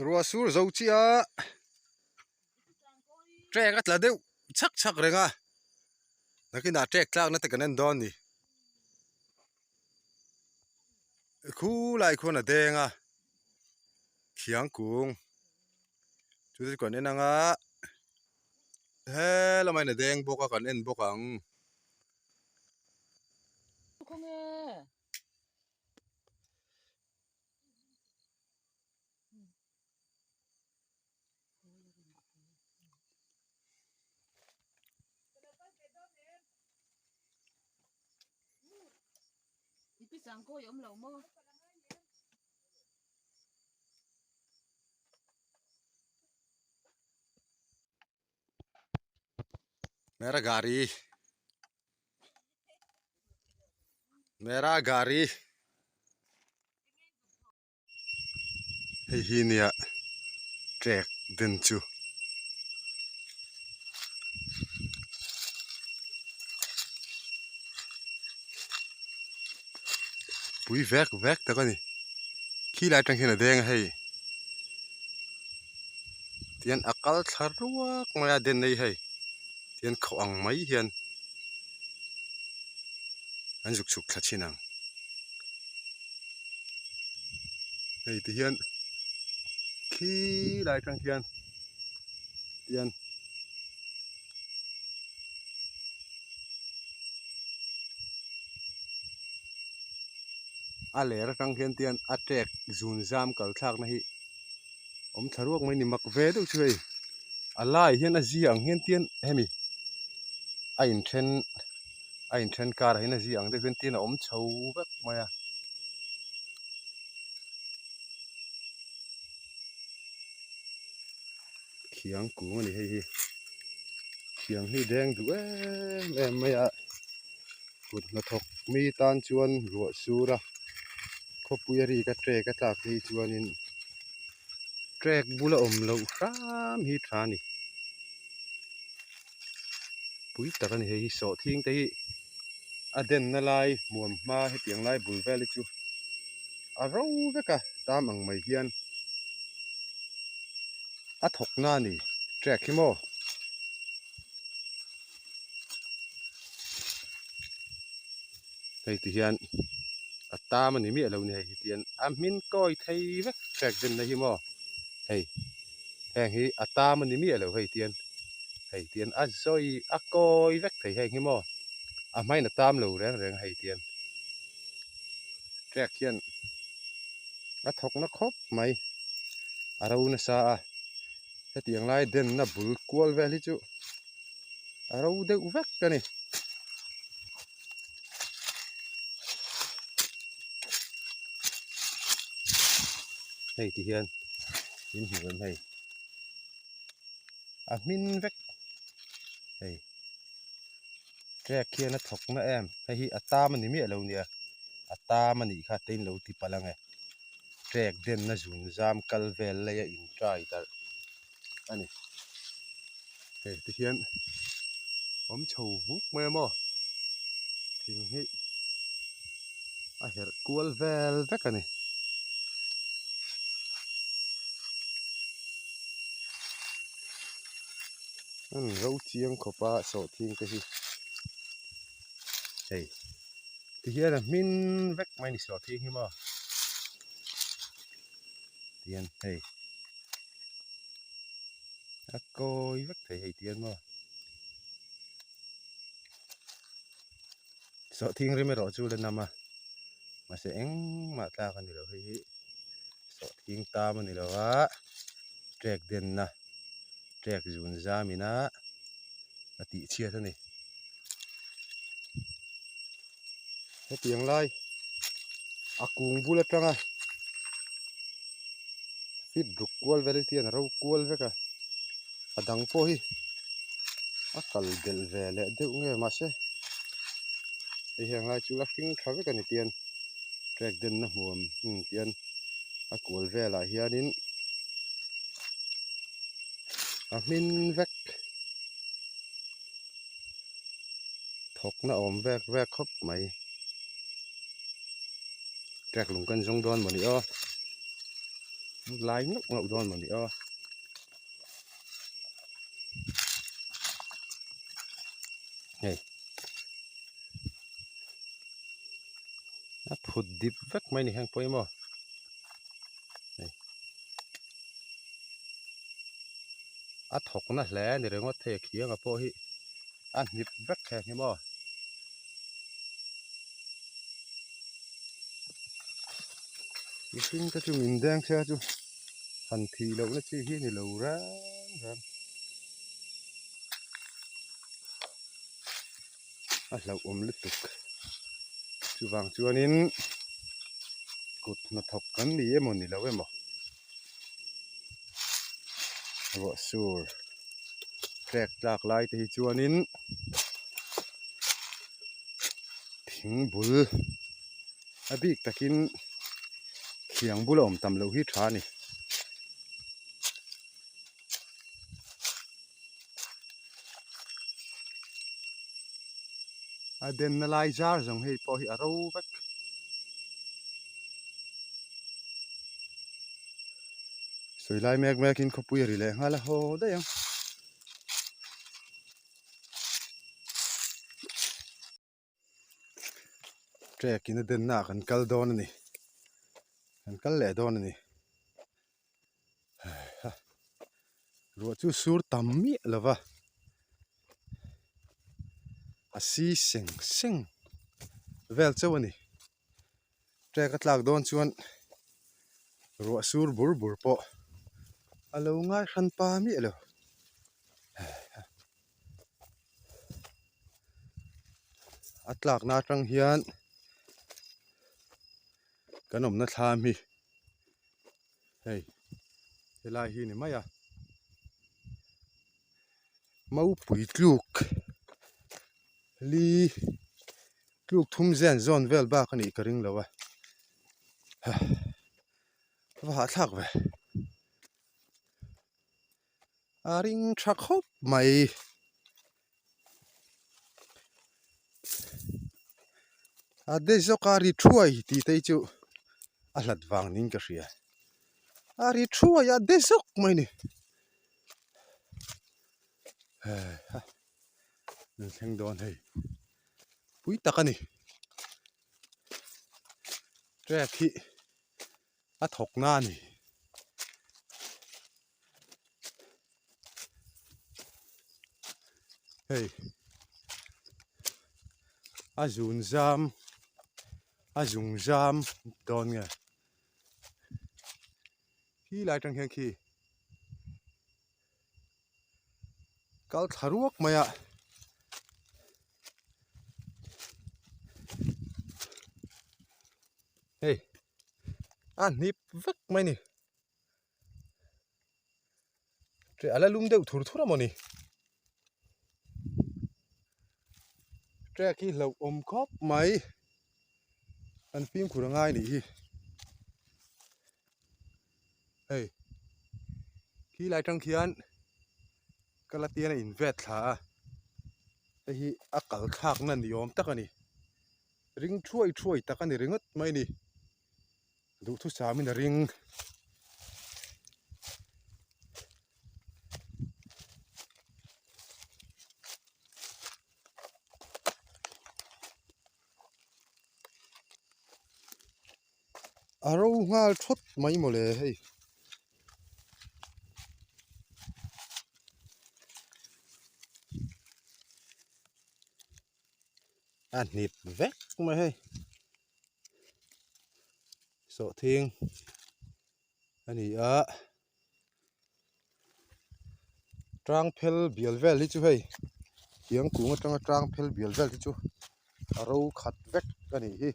Ruah sur zo chiah a trek a tla deuh chhak chhak reng a nakinah trek tlakna te kan en dawn a ni khulai khuan a deng a thiang kung chu chu kan en ang a he lamah hian a deng bawk a kan en bawk ang. Mera gari Mera gari Hei hi nia trek den chu. Pui vek vek tak a ni. Khi lai atang hian a deng a hei. Tihian a kal thla ruak mai a den nei hei. Tihian khawh ang mai hian an zuk chhuk thla thin ang. Hei ti hian khi lai atang hian tian a ler atang hian tian a tek zun zam kal thlak na hi awm thla ruak mai a ni mak ve deuh chu hei a laiah hian a zia ang hian tian hemi a inthen a inthen karah hian a zia ang deuh hian tian a awm chho vek mai a. Thiang kung a ni hei hi thiang hi deng duh em em mai a kut hnathawk mi tan chuan ruah sur a khawpui a rik a trek a tlak phei chuanin trek bula awm loh hram hi tha a ni pui tak a ni hei hi sawhthing te hi a denna lai hmuam hma hetiang lai bul vel hi chu a ro vek a tam ang mai hian a thawk na a ni trek hi maw. Hei ti hian a tam a ni miah lo ni hei hi tian a hmin kawi thei vek trek zen na hi maw hei heng hi a tam a ni miah lo hei tian hei tian a zawi a kawi vek thei heng hi maw a hmain a tam lo reng reng hei tian trek hian a thawk na khawp mai a ro nasa a hetiang lai denna bul kual vel hi chu a ro deuh vek a ni. Hei ti hian in hmu em hei a hmin vek hei trek hian a thawk na em hei hi a tam a ni miah lo nia a tam a nih kha te in lo ti palh ang e trek denna zun zam kal vel lei a in try darh a ni hei ti hian awm chho vuk mai a maw thing hi a herh kual vel vek a ni. An ro chiang khawp a sawhthing te hi hei ti hian a hmin vek mai a ni sawhthing hi maw tihian hei a kawi vek thei hei tihian maw sawhthing rim erawh chu la nam a mahse engmah tlak a ni lo hei hi sawhthing tam a ni lo a trek denna trek zun zam ina a tih chhiat a ni hetiang lai a kung bul atanga fit ruk kual vel hi hian a ro kual vek a a dang pawh hi a kal belh ve leh deuh nge mahse hei heng lai chu la hring tha vek a ni tian trek denna hmuam hmun tian a kual velah hianin a hmin vek thawkna awm vek vek khawp mai trek lung kan zawng dawn mawni aw. Lai ngauh ngauh dawn mawni aw. Hei. A phut dip vek mai ni heng pawimawh. Hei. A thawk na hle a ni ringawt hei a khianga pawh hi a hnip vek heng hi maw. Mihring te chu min deng chhia chu han thih loh na chi hi a ni lo reng reng. A hlauhawm lutuk chuvang chuanin kut hnathawk kan ni emaw ni lo emaw ruah sur trek tlak lai te hi chuanin thing bul a bik takin thiang bula awm tam loh hi tha a ni. A denna lai zar zawng hei pawh hi a ro vek. Sawi lai mek mek in khawpui a ri leh nghal a haw daih ang. Trek in a denna ah kan kal dawn a ni kan kal leh dawn a ni ruah chu sur tam miah lo va a si seng seng vel chauh a ni trek a tlak dawn chuan ruah sur bur bur pawh a lo ngai hran pa miah lo. A tlakna atang hian kan awmna thlam hi hei helai hi a ni mai a maupui tluk li tluk thum zen zawn vel bak a nih ka ring lo a va hahthlak ve. A ring tha khawp mai. A de zawk a ri thuai tih te hi chu a hlat vang niin ka hria. A ri thuai a de zawk mai a ni. An thleng dawn hei. Pui tak a ni. Track hi a thawk na a ni. Hei a zun zam a zung zam dawn nge khi lai atang hian khi kal thla ruak mai a hei a hnip vek mai a ni. A la lum deuh thur thur a mawni track hi hlauh awm khawp mai an fimkhur a ngai nih hi hei khi lai tang khian ka la tian a in vet thla a hei hi a kal thlak na ni awm tak a ni ring thuai thuai tak a ni ringawt mai a ni. Duhthusam in a ring. A ro nghal thawt mai mawle hei. A hnip vek mai hei. Sawhthing a ni a tang phel bial vel hi chu hei thiang kung atanga tang phel bial vel te chu a ro khat vek a nih hi.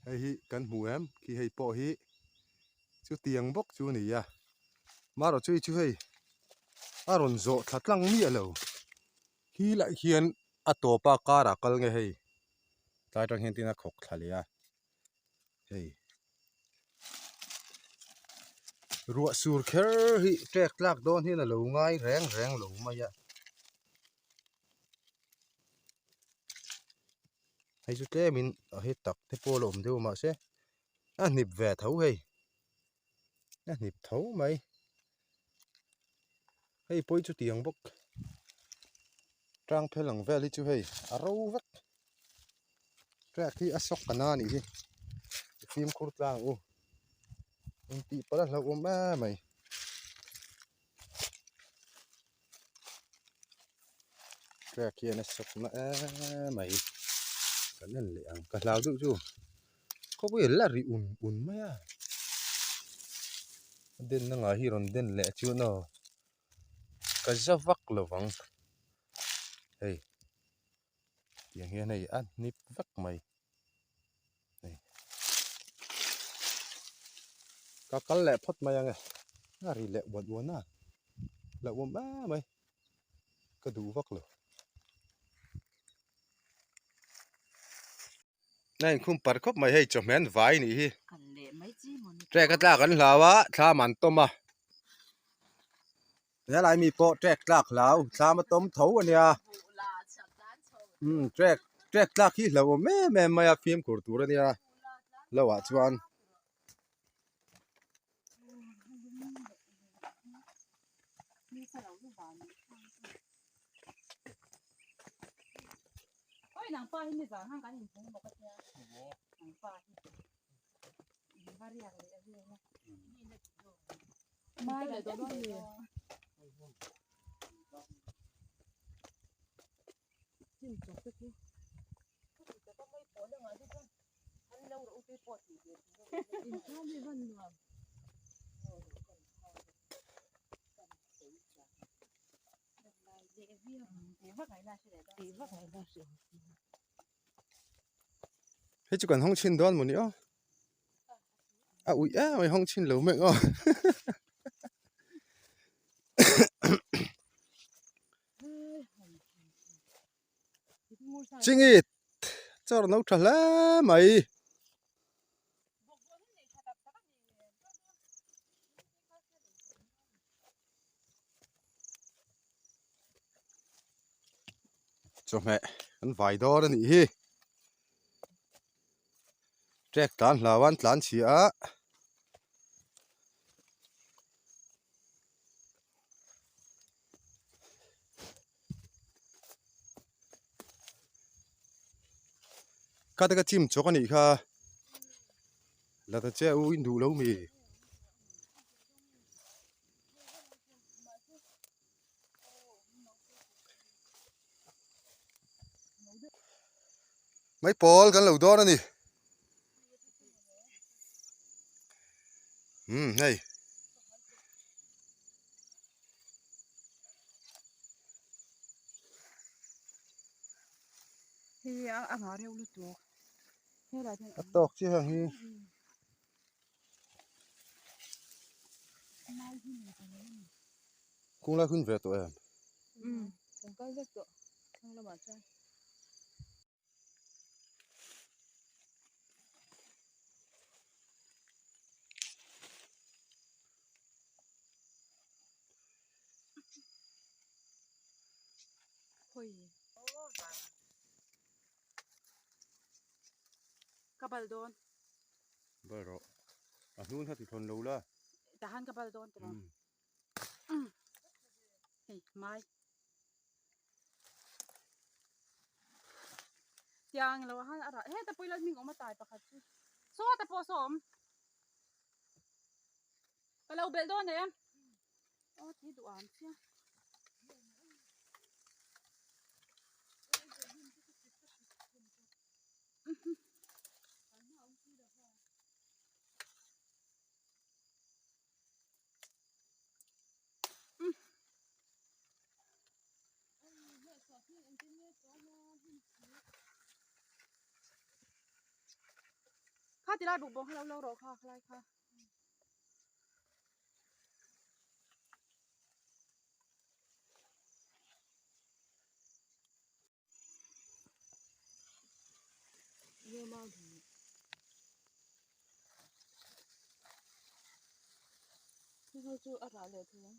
Hei hi kan hmu em khi hei pawh hi chutiang bawk chu a ni a marawh chu chu hei a rawn zawh thla tlang miah lo khi lah hian a tawp a car ah kal nge hei tlai atang hian tin a khawk thla leh a hei. Ruah sur kher hi ṭek tlak dawn hian a lo ngai reng reng lo mai a. Hei chu tlemin a he tak te pawh a la awm deuh a mahse a hnip ve tho hei a hnip tho mai hei pawi chu tiang bawk tang phel ang vel hi chu hei a ro vek trek hi a sawk ka na anih hi fimkhur tlang u intih palh a hlauhawm em mai. Trek hian a sawk na em mai kan en leh ang ka hlau deuh chu khawpui la ri un un mai a a den na ngai hi rawn den leh chuan aw ka za vak lo vang hei tiang hian hei a hnip vek mai hei ka kal leh phawt mai ang e a ri leh uan uan a hlauhawm em mai ka duh vak lo a inkhum par khawp mai hei chawhmeh an vai nih hi trek a tlak an hlau a thlam an tawm a helai mi pawh trek tlak hlau thlam a tawm tho a nia umm trek trek tlak hi hlauhawm em em mai a fimkhur tur a nia lo ah chuan. Hei chu kan hawng chhin dawn mawni aw a uih em mai hawng chhin lo mek aw chingit chawr no tha hle mai. Chawhmeh an vai dawn a nih hi trek tlan hlau a an tlan chhia a. Ka te ka chim chawk a nih kha la ta che u in duh lo mi. Mai pawl kan lo dawn a ni. Umm hei. Hei a a ngah reuh lutuk. Helai hian A tawk chiah heng hi. Kung lai hun ve tawh em? Umm kan kal vek tawh thlang lamah chuan. Ka bal dawn. Bal rawh. A hnun kha ti thawn lo la. Tahan ka bal dawn tiraw. Hei mai. Tiang lo han a rah heta pawh ila hming awm a tai pakhat chu sawta pawh saw awm ka lo belh dawn em aw thi duh am chiang. Kha ti lai buk bawng kha lo lo rawh kha khalai kha. Hei chu a rah leh thei ang.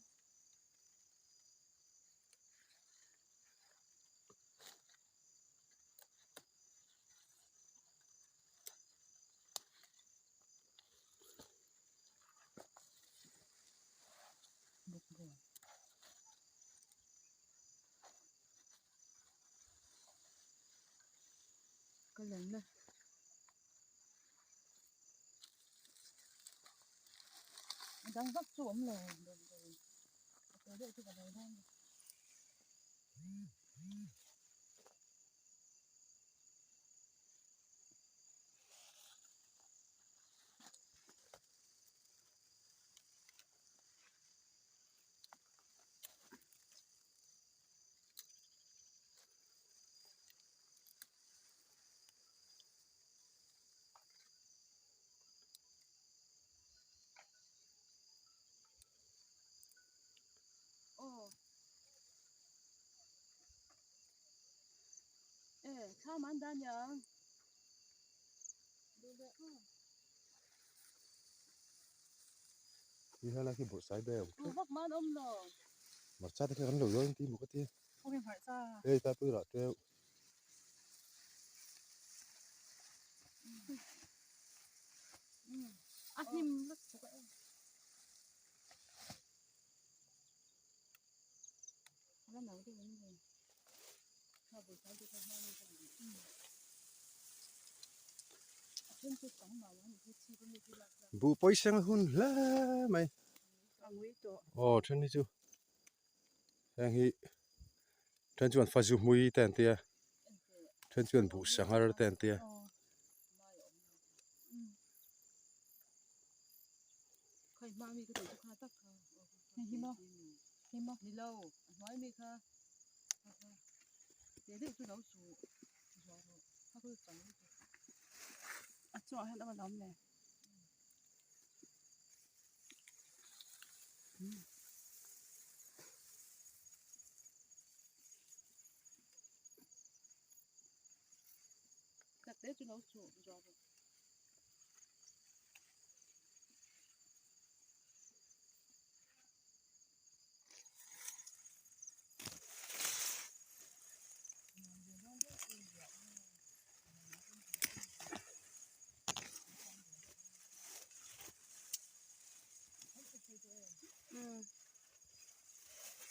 Bawkbawn. Ka lenna. A dang vak chu awm lo damdawi a tel deuh chu ka lo dawn a. Aw e thla man dan yang Hi hla khi bawrhsai ber ang tlat. Vak man awm lo. Hmarcha te khi kan lo dawn ti maw ka ti. Khaw hmarcha. Hei ta pui rah teuh. A hnim lutuk a em. A la no deuh em ni? Kha bawrhsai te kha hmang in ka ni. A then chu chang mah lo a ni khi chhip a mi khi lak tlak. Buh pawiseng a hun hle mai. A ngui tawh. Aw then hi chu heng hi then chuan fazu hmui te an tia then chuan buh sanghar te an tia.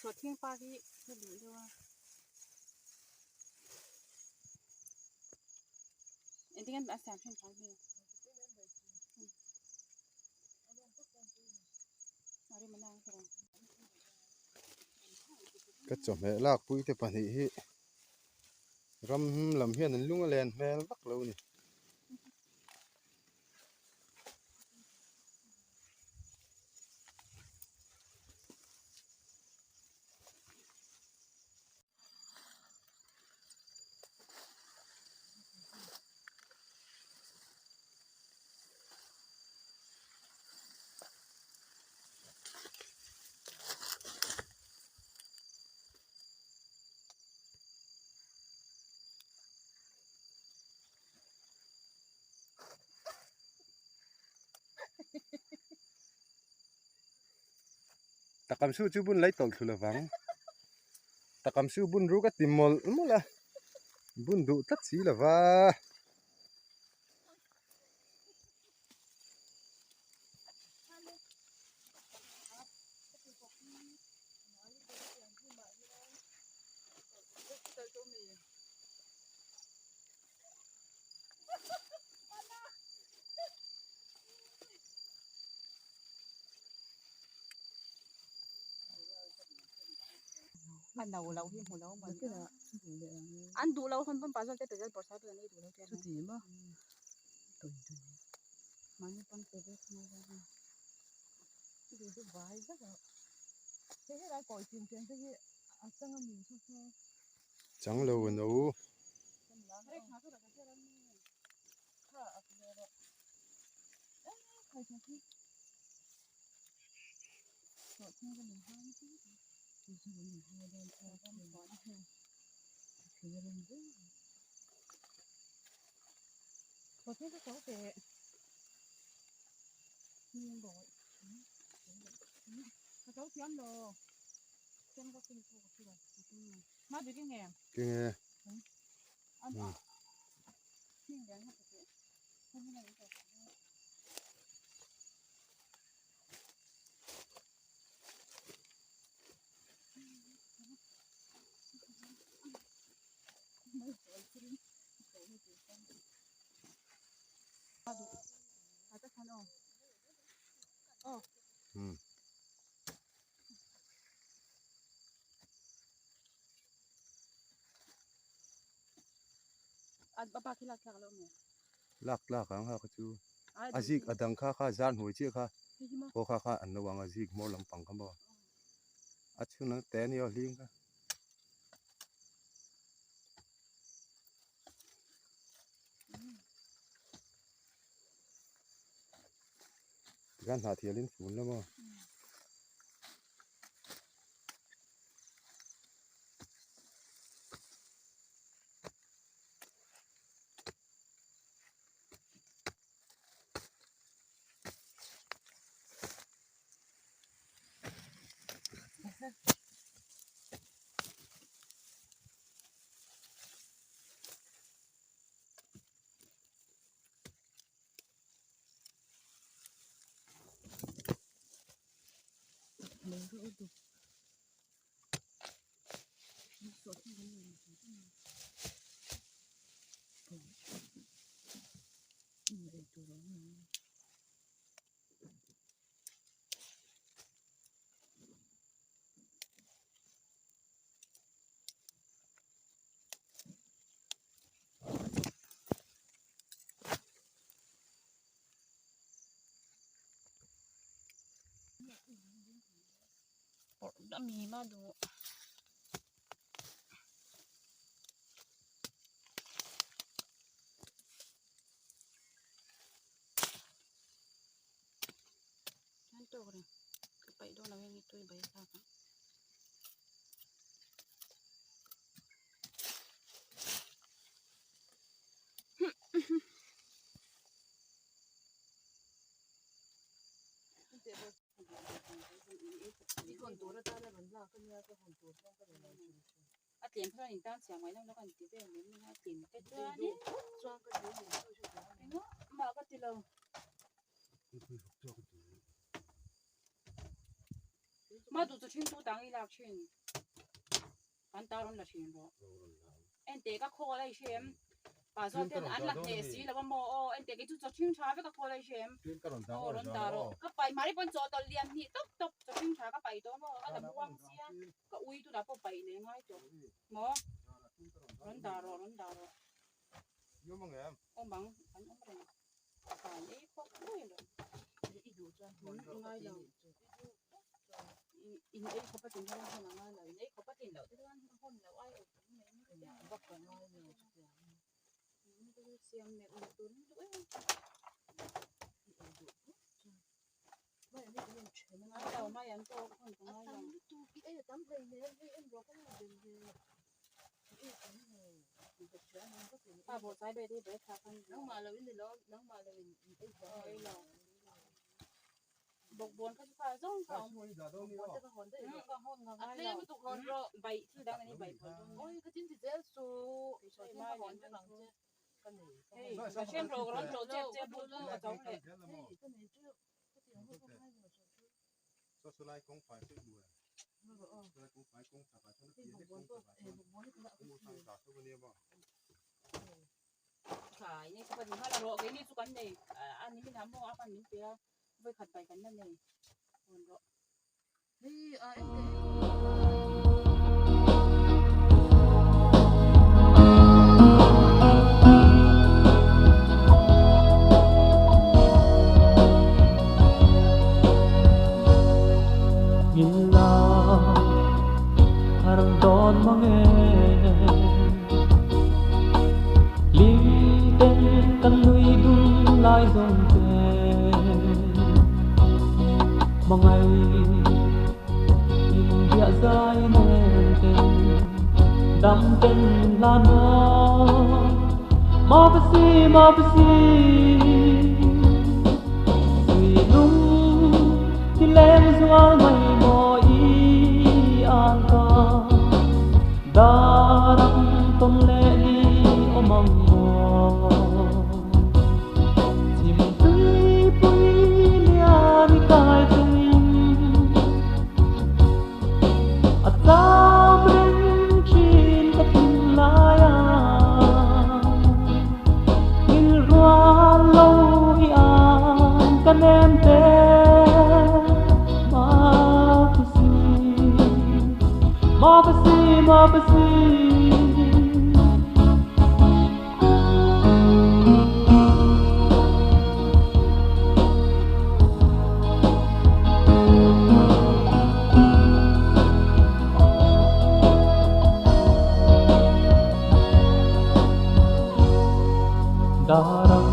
Sawhthing pa hi ka duh deuh a engtin nge a siam thin kha hei a rem a nang ka rawn. Ka chawhmeh lakpui te pahnih hi ram lam hian an lung a len hmel vak lo a ni. Takam su chu bun lai tawlh thlu lovang takam su bun ru ka ti mawlh mawlh a bun duh tlat si lova. A no lo hi hmu lo maw an duh lo hawn pawn pasal te pe zel bawrhsai pawh an ei duh lo te chuti maw mahni pawn pe vek mai dawn a chuti chu vai vek a hei helai kawi chin chen te hi a chang a mi chu chu Chang lo a no. Ka thiam lo. Chen ka kin pawh ka hre lo. Ma bi ki nge? Ki nge. An a hing lian na ka ti. Hmm. Lak tlak ang kha kha chu a zik a dang kha kha zar hnuai chiah kha aw kha kha an lo ang a zik hmawr lampang kha maw a chhun ang te a nia hling kha. Tikhan hnahthial in fun la maw. Pawrh a mi ma duh. Chuan tawk reng ka paih dawn lo heng hi tui bai a thlak ang. A tlem kha chuan in tan siam ngaih lo kan ti vel mai mai a tlem te chuanin engah mah ka ti lo. Mah duh chu thin tu tang i lak thin kan ta rawn la thin rawh. Enteh ka khawl a i hrem pa zawk ten an la hneh si lo a maw aw enteh kei chu chaw ṭhing ṭha vek a khawl a i hrem aw rawn dah rawh ka pai mahni pawn chaw tawlh lian hnih tawp tawp chaw ṭhing ṭha ka pai tawh maw a la muang sia ka ui tunah pawh paih leh ngai tawh maw rawn dah rawh rawn dah rawh awm ang an awm reng pai ei khawp mai lo ngai lo. In ei khawp a tin hian hawn a ngai lo, in ei khawp a tin loh te chuan hawn loh ai awm mai mai te a vak a ngai lo chutiang siam neuh neuh tur in duh em ngai lo mai an pawh hawn ka ngai lo. Pa bawh chai ber te hi ber thlak a ni lo. Bawkbawn kha chu kha zawng kha awm. Ka hawn ka ngai lo. Baih thil dang ani baih pawlh dawn. Hei ka hren rawh ka rawn tlawh chep chep bul chu ka cho leh. Thlai nei chu ka ni nghal a rawh keini chu kan nei a ni min ha maw a pan min pe a vawi khat pai kan la nei hawn rawh. tawn leh ni awm ang maw? Chim tuipui lian i kai chungin a cham reng thin ka thinlai a. Rilrual lo i ang ka nem te Mapasi, Mapasi, Mapasi. Darang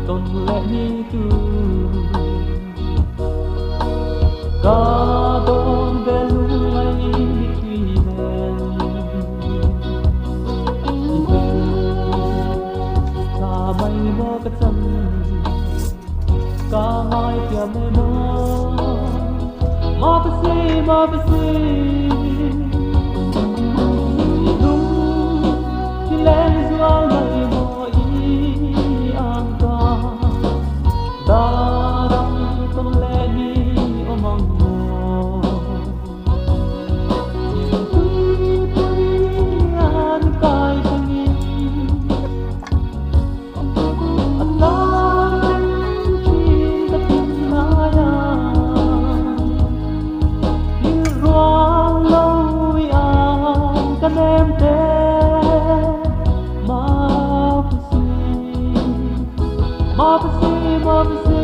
tawn leh ni tur ka dawn ve lungngai mitui nen i hmel thla mai maw ka chan ka ngai thiam e maw Mapasi, Mapasi. Lung ti leng zual mai maw i ang ka darang tawn leh ni awm ang maw? Chim tuipui lian kai chungin a cham reng thin ka thinlai a. Rilrual lo i ang ka nem te Mapasi, Mapasi, Mapasi.